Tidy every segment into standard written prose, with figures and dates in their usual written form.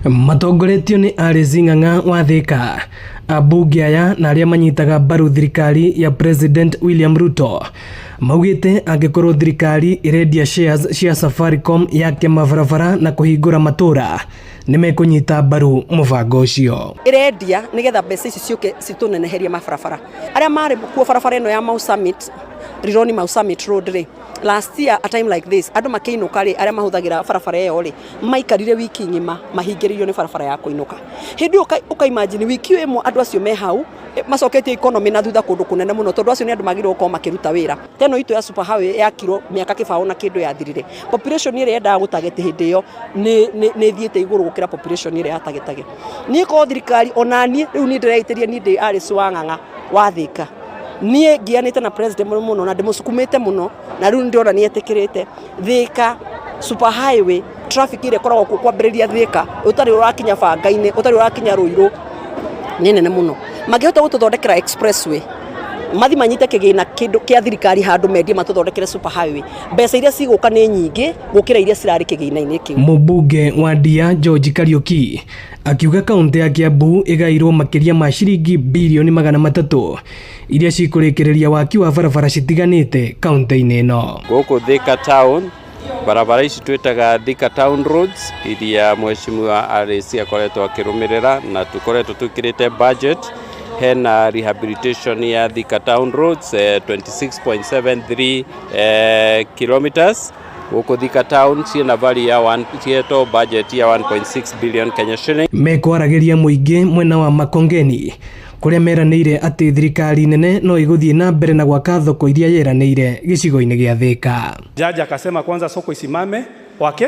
Matongoretio nĩ Alice Ng'ang'a wa Thika, ambunge aya na arĩa manyitaga mbaru thirikari ya President William Ruto maugĩte angĩkorwo thirikari ĩrendia shares cia Safaricom yake mabarabara na kũhingũra matũra nĩ mekũnyita mbaru mũbango ũcio. Ĩrendia nĩgetha mbeca ici ciũke citũneneherie mabarabara arĩa marĩ kuo. Barabara ĩno ya Mau Summit, Rironi Mau Summit Road rĩ, last year a time like this andũ makĩinũka rĩ, arĩa mahũthagĩra barabara ĩyo rĩ, maikarire wiki ng'ima mahingĩrĩirio nĩ barabara ya kũinũka. Hĩndĩ ĩyo ũka imagine wiki ĩmwe andũ acio me hau, macoketie economy na thutha kũndũ kũnene mũno, tondũ acio nĩ andũ magĩrĩirwo gũkorwo makĩruta wĩra. Teno itũ ya super highway yakirwo mĩaka 20 na kĩndũ yathirire, population ĩrĩa yendaga gũtageti hĩndĩ ĩyo nĩ ĩthiĩte igũrũ gũkĩra population ĩrĩa yatagetage. Niĩ korwo thirikari, ona niĩ rĩu niĩ ndĩreitĩria, niĩ ndĩ Alice wa Ng'ang'a wa Thika, niĩ ngianĩte na president mũno mũno na ndĩmũsukumĩte mũno, na rĩu ndĩrona nĩ etĩkĩrĩte Thika super highway. Traffic ĩrĩa ĩkoragwo kuo kwambĩrĩria Thika ũtarĩ ũrakinya banga-inĩ, ũtarĩ ũrakinya Rũirũ, nĩ nene mũno. Mangĩhota gũtũthondekera expressway, mathi manyite kĩgĩna kĩndũ kĩa thirikari handũ mendie matũthondekere super highway, mbeca iria cigũka nĩ nyingĩ gũkĩra iria cirarĩ kĩgĩna-inĩ kĩu. Mũmbunge wa Ndia George Kariuki akiuga kaunti ya Kiambu ĩgairwo makĩria ma ciringi birioni 300 iria cikũrĩkĩrĩria waki wa barabara citiganĩte kaunti-inĩ ĩno. Gũkũ Thika Town, barabara ici twĩtaga Thika Town Roads iria Mheshimiwa Alice akoretwo akĩrũmĩrĩra na tũkoretwo twĩkĩrĩte budget, hena rehabilitation ya Thika Town Roads 26.73 kilometers gũkũ Thika Town, ciĩna value ya one, cihetwo budget ya 1.6 billion Kenya shilling. Mekwaragĩria mũingĩ mwena wa Makongeni kũrĩa meranĩire atĩ thirikari nene no ĩgũthiĩ na mbere na gwaka thoko iria yeranĩire gĩcigo-inĩ gĩa Thika. Jaji akasema kwanza soko isimame wake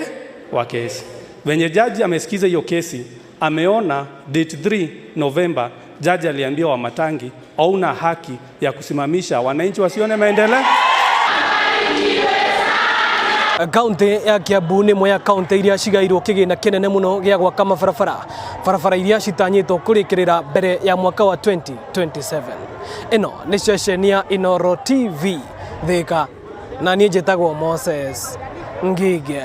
wa kesi. Venye jaji amesikiza hiyo kesi, ameona date 3 November, jaji aliambia Wamatangi hauna haki ya kusimamisha wananchi wasione maendeleo. Kaunti ya Kiambu nĩ ĩmwe ya kaunti iria cigairwo kĩgĩna kĩnene mũno gĩa gwaka mabarabara, barabara iria citanyĩtwo kũrĩkĩrĩra mbere ya mwaka wa 2027. Ĩno nĩ ceceni ya Inooro TV Thika, na niĩ njĩtagwo Moses Ngige.